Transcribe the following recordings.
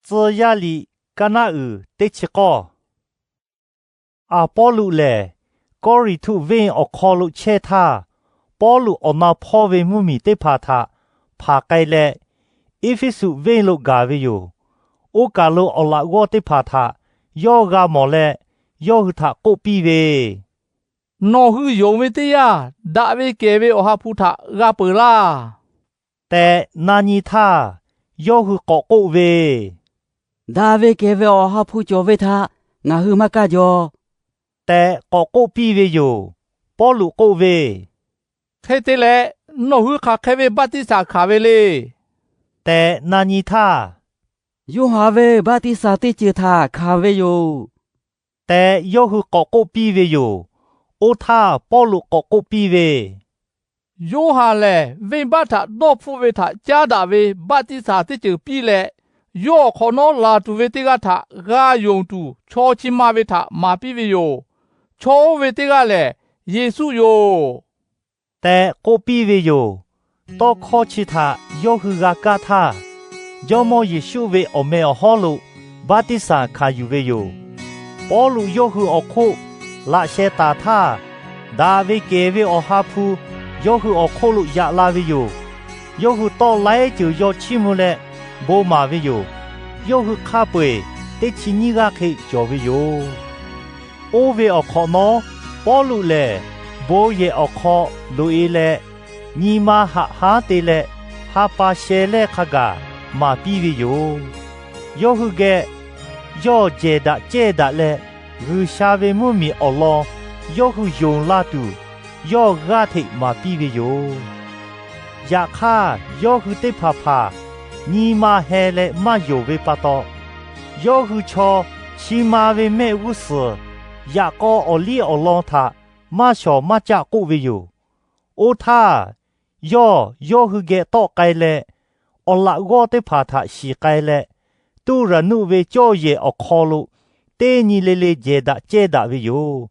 Tcuh yaˇ liꞈ kaˇ naˆ uiˍ teˇ chi k'awˇ. Aˍpawˇluꞈ lehˬ, Kawˇrenˍhtuˆ venˇ awˬ hk'aw lo chehˇ htaˇ, Pawˇluꞈ awˬ na hpawˇ ve mvuhˇmiˬ teˇ hpaˍ htaꞈ hpanˍ k'ai leh, Eˇfeˇsuꞈ venˇ lo gaˬ ve yoˬ. Oˇ kaˬ lo awˬ laꞈ g'awˇ teˇ hpaˍ htaꞈ yawˇ g'a mawˬ leh, yawˇ hui htaꞈ k'oˆ piˇ ve, Nawˬ hui yonˍ ve teˇ yanˇ, daꞈ ve kehˬ ve Awˬ ha hpu htaꞈ g'a peuˬ laˇ tehꞈ na nyi htaˇ, yawˇ hui k'awꞈ k'oˆ ve, Daꞈ ve kehˬ ve Awˬ ha hpu cawˬ ve htaꞈ ngaˬ hui maˇ kaˇ jaw tehꞈ k'awꞈ k'oˆ piˇ ve yoˬ. Pawˇluꞈ k'oˆ ve, Hk'e te leh, nawˬ hui hk'aˬ hk'e ve baˆtiˆsaˬ hkanˍ ve le tehꞈ na nyi htaˇ, Yoˇhanˬ ve baˆtiˆsaˬ teˇ ceuˬ htaꞈ hkanˍ ve yoˬ tehꞈ yawˇ hui k'awꞈ k'oˆ piˇ ve yoˬ. Oˇ htaˇ Pawˇluꞈ k'awꞈ k'oˆ piˇ ve, Yoˇhanˬ lehˬ, venˇbaˆ htaꞈ dawˇ hpfuhˆ ve htaꞈ caˉ daꞈ ve baˆtiˆsaˬ teˇ ceuˬ piˇ leh, yawˇ awˬ hk'awꞈ nawˉ laˬ tuˬ ve teˇ g'aˇ htaꞈ g'a yonˍ tuˬ chaw chi ma ve htaꞈ maˍ piˇ ve yoˬ. Chaw oˇ ve teˇ g'aˇ lehˬ, Yeˍsuˆ yoˬ tehꞈ k'oˆ piˇ ve yoˬ. Tawˇ hkawˇ chi htaꞈ yawˇ hui g'a kaˇ htaˇ, Jawˇmawˇ Yeˍsuˆ ve awˬ meh awˬ hawˉ lo baˆtiˆsaˬ hkanˍ yuˬ ve yoˬ. Pawˇluꞈ yawˇ hui awˬ hk'oˆ laꞈ sheh taˍ htaˇ, daꞈ ve kehˬ ve Awˬ ha hpu yawˇ hui awˬ hk'oˆ lo yaꞈ la ve yoˬ. Yawˇ hui tawˆ laiˉ ceuˬ yaw chiˇ mvuh leh bon maˍ ve yoˬ. Yawˇ hui hk'a peu-eˬ teˇ chi nyiˇ g'aˇ hk'e cawˬ ve yoˬ. Oˇ ve awˬ hk'awꞈ nawˉ, Pawˇluꞈ lehˬ bon yehˬ awˬ hk'aw loꞈ-e leh, nyi ma haꞈ haˉ te leh, ha pa sheh lehˇ hk'a gaˬ maˍ piˇ ve yoˬ. Yawˇ hui geh yawˇ jehˬ daꞈ cehˇ daꞈ leh, G'uiˬsha ve mvuhˇmiˬ awˬ lawn yawˇ hui yonˍ la tuˬ, yawˇ g'aˇ hteꞈ maˍ piˇ ve yoˬ. Yaꞈ hk'aˇ, yawˇ hui teˇ hpaˍ hpaˍ nyi ma heh leh maˇ yonˍ ve pa taw, yawˇ hui chaw chi ma ve mehˆ g'uˇ suhˍ yaꞈ k'aw awˬ liˇ awˬ lawn htaꞈ maˇ shawˍ maˇ caˆ k'oˆ ve yoˬ. Oˇ htaˇ, yawˇ yawˇ hui geh tawˆ k'ai leh, awˬ laꞈ g'awˇ teˇ hpaˍ htaꞈ shiˍ k'ai leh, Tuˇraˍnuˆ ve cawˇ yehˬ awˬ hk'aw lo teˇ nyi le le jehˬ daꞈ cehˇ daꞈ ve yoˬ.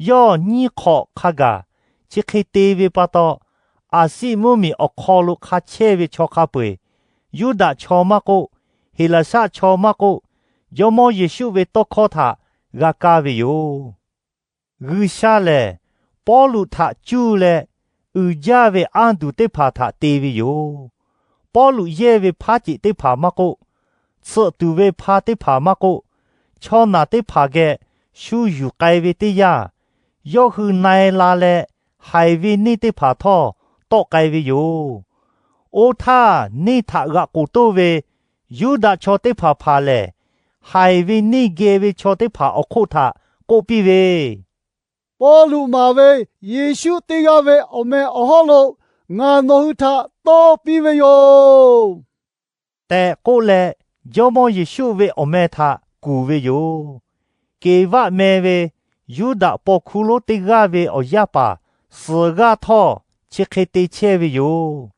Yawˇ nyiˇ hk'awꞈ hk'a gaˬ chi hk'e te ve pa taw, Aˍsiˆ mvuhˇmiˬ awˬ hk'aw lo hk'a chehˇ ve chaw hk'a peu-eˬ, Yuˇdaꞈ chaw maˇ k'oˆ, Heˍlaˍsaˆ chaw maˇ k'oˆ, Jawˇmawˇ Yeˍsuˆ ve tawˇ hkawˇ htaꞈ g'a kaˇ ve yoˬ. G'uiˬsha lehˬ, Pawˇluꞈ htaꞈ cuˇ leh uiˍ jaˇ ve anˇ duˬ teˇ hpaˍ htaꞈ te ve yoˬ. Pawˇluꞈ yehˇ ve hpaˉ ceꞈ teˇ hpaˍ maˇ k'oˆ, tsuhꞈ tuˬ ve hpa teˇ hpaˍ maˇ k'oˆ, chaw naˬ teˇ hpaˍ geh shu yuˬ k'ai ve teˇ yanˇ, yawˇ hui na-e la leh haiˬ ve neˇ teˇ hpaˍ htawˇ tawˆ k'ai ve yoˬ. Oˇ htaˇ, neˇ htaꞈ g'aꞈ k'oˍ toˇ ve Yuˇdaꞈ chaw teˇ hpaˍ hpaˍ lehˬ, haiˬ ve neˇ geh ve chaw teˇ hpaˍ awˬ hk'oˆ htaꞈ k'oˆ piˇ ve, Pawˇluꞈ maˍ ve Yeˍsuˆ teˇ g'aˇ ve awˬ meh awˬ hawˉ lo ngaˬ nawˬ hui htaꞈ tawˇ piˇ ve yoˬ tehꞈ k'oˆ leh, Jawˇmawˇ Yeˍsuˆ ve awˬ meh htaꞈ kuˬ ve yoˬ. Keˍvaˆ meh ve Yuˇdaꞈ paw hkuˇ lonˉ teˇ g'aˇ ve awˬ yaˇ paˍ suhˍ g'aˇ htawˇ chi hk'e te chehˇ ve yoˬ.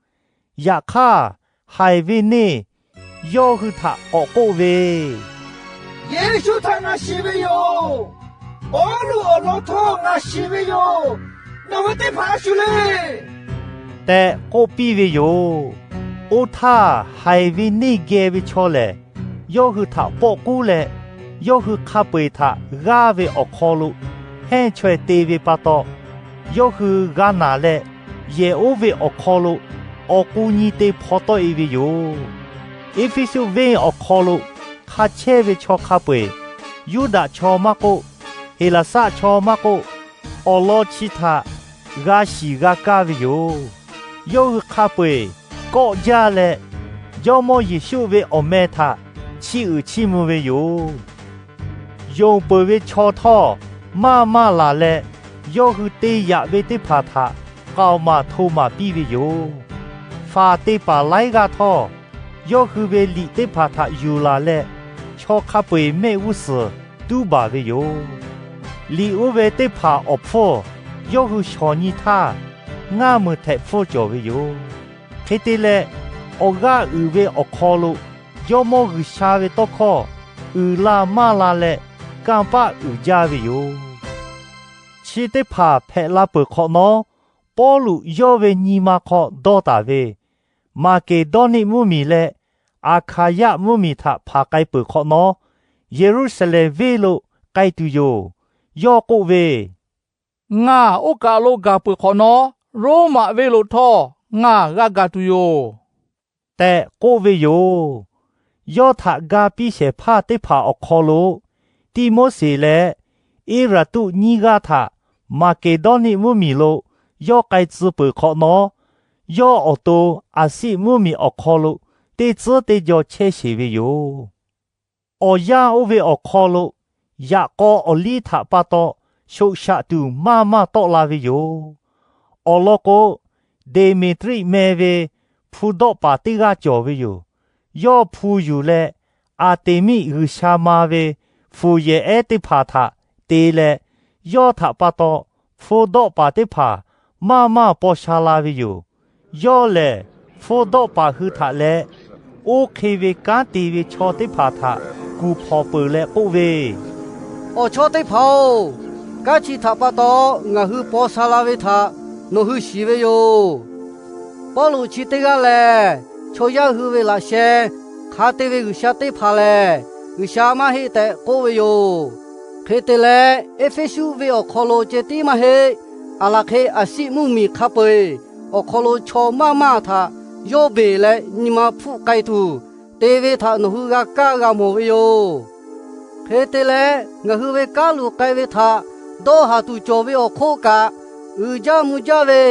Yaꞈ hk'aˇ, haiˬ ve neˇ yawˇ hui htaꞈ k'awꞈ k'oˆ ve, Yeˍsuˆ htaꞈ ngaˬ shiˍ ve yoˬ. Pawˇluꞈ awˬ lawn htawˇ ngaˬ shiˍ ve yoˬ. Nawˬ hui teˇ hpaˍ a shu le tehꞈ k'oˆ piˇ ve yoˬ. Oˇ htaˇ, haiˬ ve neˇ geh ve chaw lehˬ, yawˇ hui htaꞈ pawˆ k'uˉ leh, yawˇ hui hk'a peu-eˬ htaꞈ g'aˇ ve awˬ hk'aw lo hehnˇ chaweh te ve pa taw, yawˇ hui g'a naˬ leh, yehˬ oˇ ve awˬ hk'aw lo awˬ k'u nyi te hpaw tawˆ-e ve yoˬ. Eˇfeˇsuꞈ venˇ awˬ hk'aw lo hk'a chehˇ ve chaw hk'a peu-eˬ, Yuˇdaꞈ chaw maˇ k'oˆ, Heˍlaˍsaˆ chaw maˇ k'oˆ, awˬ lawn chi htaꞈ g'a shiˍ g'a kaˇ ve yoˬ. Yawˇ hui hk'a peu-eˬ kawˆ jaˇ leh, Jawˇmawˇ Yeˍsuˆ ve awˬ meh htaꞈ chiˇ uiˍ chiˇ mvuh ve yoˬ. Yonˍ peuˬ ve chaw htawˇ, maˇ maˇ laˬ leh, yawˇ hui te yaꞈ ve teˇ hpaˍ htaꞈ k'aoˍ maˍ hto maˍ piˇ ve yoˬ. Faˍ te paˍ laiˉ g'aˇ htawˇ, yawˇ hui ve liꞈ teˇ hpaˍ htaꞈ yuˬ laˬ leh, chaw hk'a peu-eˬ mehˆ g'uˇ suhˍ tuˉ baˬ ve yoˬ. Liꞈ oˇ ve teˇ hpaˍ awˬ hpfuhˇ yawˇ hui shawˍ nyi htaˇ, ngaˇ meunˍ htehꞈ hpfuhˇ cawˬ ve yoˬ. Hk'e te leh, awˬ g'aˇ uiˍ ve awˬ hk'aw lo Jawˇmawˇ G'uiˬsha ve tawˇ hkawˇ uiˍ la maˇ la leh, kanˇ paˆ uiˍ jaˇ ve yoˬ. Chi teˇ hpaˍ hpehꞈ la peuˬ hk'awꞈ nawˉ, Pawˇluꞈ yawˇ ve nyi ma hk'aw dawˇ taˍ ve Maˍkeˍdawˇniˆ mvuhˇmiˬ leh Aˍhkaˍyaˆ mvuhˇmiˬ htaꞈ hpanˍ k'ai peuˬ hk'awꞈ nawˉ, Yeˍruˆsaˍlehnˍ venˇ lo k'ai tuˬ yoˬ. Yawˇ k'oˆ ve, Ngaˬ oˇ kaˬ lo gaˬ peuˬ hk'awꞈ nawˉ, Roˉmaꞈ venˇ lo htawˇ ngaˬ g'a gaˬ tuˬ yoˬ tehꞈ k'oˆ ve yoˬ. Yawˇ htaꞈ ga piˇ shehˍ hpaˇ teˇ hpaˍ awˬ hk'aw lo Tiˆmoˉseˍ leh Eˇraˍtuˆ nyiˇ g'aˇ htaꞈ Maˍkeˍdawˇniˆ mvuhˇmiˬ lo yawˇ k'ai tcuh peuˬ hk'awꞈ nawˉ, yawˇ awˬ to Aˍsiˆ mvuhˇmiˬ awˬ hk'aw lo teˇ tcuhˉ teˇ jaw chehˇ sheˍ ve yoˬ. Awˬ yanˇ oˇ ve awˬ hk'aw lo yaꞈ k'aw awˬ liˇ htaꞈ pa taw shoꞈ shaꞈ tuˬ maˇ maˇ tawˆ la ve yoˬ. Awˬ lawn k'o, Deˍmeˍtriˆ meh ve hpu dawˆ paˍ teˇ g'aˇ cawˬ ve yoˬ. Yawˇ hpu yuˬ leh, Aˍteˍmiˆ g'uiˬsha ma ve fuˍ yehˬ ehˉ teˇ hpaˍ htaꞈ te leh, yawˇ htaꞈ pa taw hpu dawˆ paˍ teˇ hpaˍ maˇ maˇ paw sha la ve yoˬ. Yawˇ lehˬ, hpu dawˆ paˍ hui htaꞈ leh oˇ hk'e ve kanˉ te ve chaw teˇ hpaˍ htaꞈ kuˬ hpawnˬ peuˬ leh k'oˆ ve, Awˬ chawˇ teˇ hpaˍ-oˬ, kanˉ chi htaꞈ pa taw ngaˬ hui paw sha la ve htaꞈ nawˬ hui shiˍ ve yoˬ. Pawˇluꞈ chi teˇ g'aˇ lehˬ, chaw yaˇ hui ve laꞈ sheh hk'a te ve g'uiˬsha teˇ hpaˍ lehˬ, g'uiˬsha maˇ heˆ tehꞈ k'oˆ ve yoˬ. Hk'e te leh, Eˇfeˇsuꞈ venˇ awˬ hk'aw lo ceh tiˉ maˇ heˆ, aˬ laˬ hk'e Aˍsiˆ mvuhˇmiˬ hk'a peu-eˬ awˬ hk'aw lo chaw maˇ maˇ htaꞈ yawˇ beˬ leh nyi ma hpfuhˆ k'ai tuˬ te ve htaꞈ nawˬ hui g'a kaˇ g'a mawˬ ve yoˬ. Hk'e te leh, ngaˬ hui ve kaˉ luˬ k'ai ve htaꞈ dawˇ haˍ tuˬ cawˬ ve awˬ hk'oˆ kaꞈ, uiˍ jaˇ mvuh jaˇ ve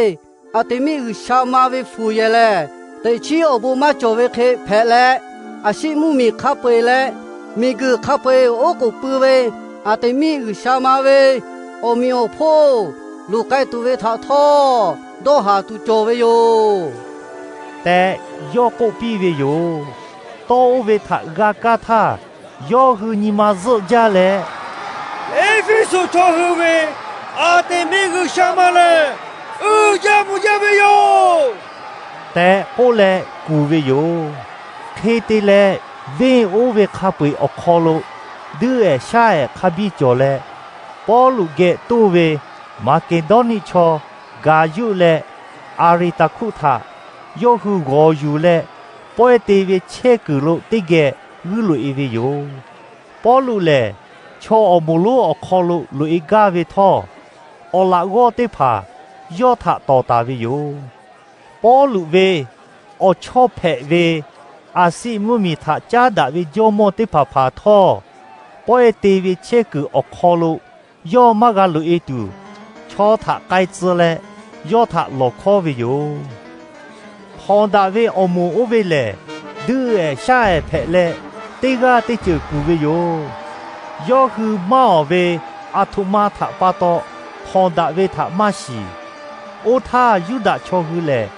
Aˍteˍmiˆ g'uiˬsha ma ve fuˍ yehˬ lehˬ, teꞈ chiˉ awˬ bon maˇ cawˬ ve hk'e hpehꞈ leh, Aˍsiˆ mvuhˇmiˬ hk'a peu-eˬ leh miˬguiˬ hk'a peu-eˬ oˉ k'oˍ pui ve Aˍteˍmiˆ g'uiˬsha ma ve awˬ meꞈ awˬ hponˇ luˬ k'ai tuˬ ve htaꞈ htawˇ dawˇ haˍ tuˬ cawˬ ve yoˬ tehꞈ yawˇ k'oˆ piˇ ve yoˬ. Tawˇ oˇ ve htaꞈ g'a kaˇ htaˇ, yawˇ hui nyi ma zuhˆ jaˇ leh, Eˇfeˇsuꞈ chaw hui ve Aˍteˍmiˆ g'uiˬsha ma lehˬ, uiˍ jaˇ mvuh jaˇ ve yoˬ tehꞈ k'oˆ leh kuˬ ve yoˬ. Hk'e te leh, venˇ oˇ ve hk'a peu-eˬ awˬ hk'aw lo duiˆ ehˍ shaˉ ehˍ hk'a biˇ cawˬ leh, Pawˇluꞈ geh toˇ ve Maˍkeˍdawˇniˆ chaw Gaˍyuˆ leh Aˍriˍtaˍhkuˆ htaꞈ yawˇ hui g'awˬ yuˬ leh, pawehˇ te ve chehˇ kuiˬ lo teˇ geh g'uiˇ loꞈ-e ve yoˬ. Pawˇluꞈ lehˬ, chaw awˬ moˍ lonˉ awˬ hk'aw lo loꞈ-e gaˇ ve htawˇ, awˬ laꞈ g'awˇ teˇ hpaˍ yawˇ htaꞈ tawˍ taˍ ve yoˬ. Pawˇluꞈ ve awˬ chawˇ hpehꞈ ve Aˍsiˆ mvuhˇmiˬ htaꞈ caˉ daꞈ ve jawˇmawˇ teˇ hpaˍ hpaˍ htawˇ, pawehˇ te ve chehˇ kuiˬ awˬ hk'aw lo yawˇ maˇ g'a loꞈ-e tuˬ, chaw htaꞈ k'ai tcuh leh yawˇ htaꞈ lawˬ hkawˉ ve yoˬ. Hpawnˬ daꞈ ve awˬ moˍ oˇ ve lehˬ, duiˆ ehˍ shaˉ ehˍ hpehꞈ leh, teˇ g'aˇ teˇ ceuˬ kuˬ ve yoˬ. Yawˇ hui maˇ awˍ ve aˬ htoꞈ ma htaꞈ pa taw hpawnˬ daꞈ ve htaꞈ maˇ shiˍ. Oˇ htaˇ, Yuˇdaꞈ chaw hui lehˬ,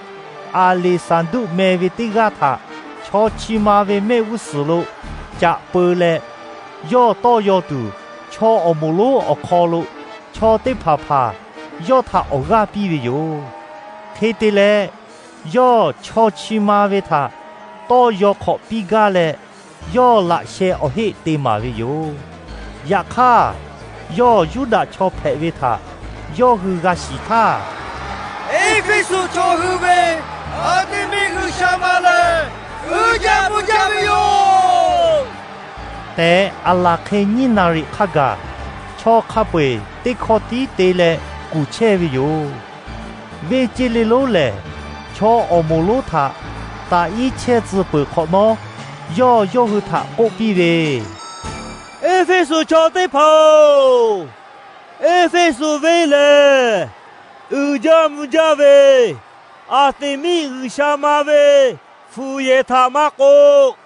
Aˍleˍsaˍduˆ meh ve teˇ g'aˇ htaꞈ chaw chi ma ve mehˆ g'uˇ suhˍ lo caꞈ peu leh, yawˇ tawˇ yaw tuˬ, chaw awˬ moˍ lonˉ awˬ hk'aw lo chaw teˇ hpaˍ hpaˍ yawˇ htaꞈ awˬ g'aˇ piˇ ve yoˬ. Hk'e te leh, yawˇ chaw chi ma ve htaꞈ tawˇ yaw hk'awꞈ piˇ gaˇ leh, yawˇ laꞈ sheh awˬ heˆ te maˍ ve yoˬ. Yaꞈ hk'aˇ, yawˇ Yuˇdaꞈ chaw hpehꞈ ve htaꞈ yawˇ hui g'a shiˍ htaˇ, Eˇfeˇsuꞈ chaw hui ve Aˍteˍmiˆ g'uiˬsha ma lehˬ, uiˍ jaˇ mvuh jaˇ ve yoˬ tehꞈ, aˬ laˬ hk'e nyiˇ naˍriˍ hk'a gaˬ chaw hk'a peu-eˬ teˇ hkawˇ tiˉ te leh kuˬ chehˇ ve yoˬ. Venˇ ceˇ le lonˉ lehˬ, chaw awˬ moˍ lonˉ htaꞈ taꞈ iˉ chehˇ tcuh peuˬ hk'awꞈ nawˉ, yawˇ yawˇ hui htaꞈ k'oˆ piˇ ve, Eˇfeˇsuꞈ chaw teˇ hpaˍ-oˬ, Eˇfeˇsuꞈ venˇ lehˬ, uiˍ jaˇ mvuh jaˇ ve Aˍteˍmiˆ g'uiˬsha ma ve fuˍ yehˬ htaꞈ maˇ k'o,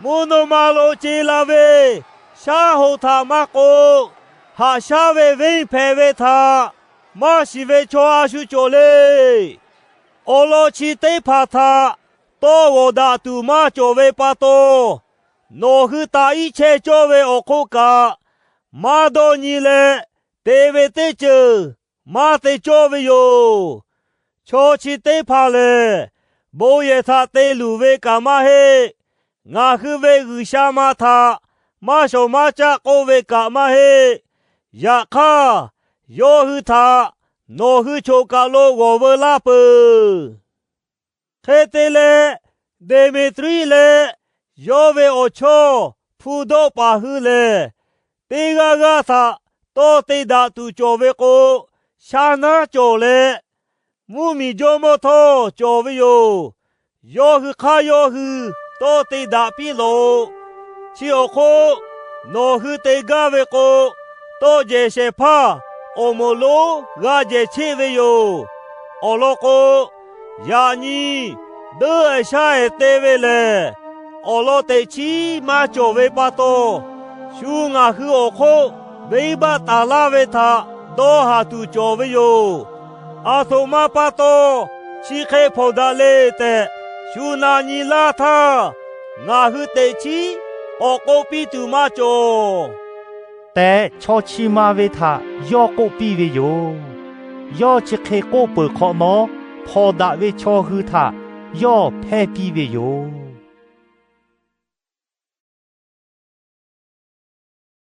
mvuhˇ naw ma lo ce la ve shaˉ hoꞈ htaꞈ maˇ k'o, haꞈ shaˉ ve venˇ hpehꞈ ve htaꞈ maˇ shiˍ ve chaw a shu cawˬ le. Awˬ lawn chi teˇ hpaˍ htaꞈ tawˇ g'awˬ daꞈ tuˬ maˇ cawˬ ve pa taw, nawˬ hui taꞈ iˉ chehˇ cawˇ ve awˬ hk'oˆ kaꞈ, maˇ dawˇ nyi leh te ve teˇ ceuˬ maˇ te cawˇ ve yoˬ. Chaw chi teˇ hpaˍ lehˬ, bon yehˬ htaꞈ te luˬ ve kaꞈ maˇ heˆ. Ngaˬ hui ve G'uiˬsha ma htaꞈ maˇ shawˍ maˇ caˆ k'oˆ ve kaꞈ maˇ heˆ. Yaꞈ hk'aˇ, yawˇ hui htaꞈ nawˬ hui choˬ kaˬ lo g'awˬ veu laˇ peuˬ. Hk'e te leh, Deˍmeˍtriˆ leh Yawˇ ve awˬ chawˇ hpu dawˆ paˍ hui lehˬ, teˇ g'aˇ g'aˇ htaꞈ tawˇ te daꞈ tuˬ cawˬ ve k'o, shaˉ naˉ cawˬ leh, mvuhˇmiˬ jawˇmawˇ htawˇ cawˬ ve yoˬ. Yawˇ hui hk'aˇ yawˇ hui tawˇ te daꞈ piˇ lawˬ-oꞈ. Chi awˬ hk'oˆ nawˬ hui te gaˇ ve k'o, tawˇ jehˬ shehˍ hpaˇ awˬ moˍ lonˉ g'a jehˬ cheˆ ve yoˬ. Awˬ lawn k'o, yaꞈ nyi duiˉ-ehˍ shaˉ-ehˍ te ve lehˬ, awˬ lawn teꞈ chiˉ maˇ cawˬ ve pa taw, shu ngaˬ hui awˬ hk'oˆ venˇbaˆ taˍ laˇ ve htaꞈ dawˇ haˍ tuˬ cawˬ ve yoˬ. Aˬ htoꞈ ma pa taw chi hk'e hpawnˬ daꞈ le tehꞈ shu na nyi laˇ htaˇ, ngaˬ hui teꞈ chiˉ k'awꞈ k'oˆ piˇ tuˬ maˇ cawˬ tehꞈ, chaw chi ma ve htaꞈ yawˇ k'oˆ piˇ ve yoˬ. Yawˇ chi hk'e k'oˆ peuˬ hk'awꞈ nawˉ, hpawnˬ daꞈ ve chaw hui htaꞈ yawˇ hpehˇ piˇ ve yoˬ.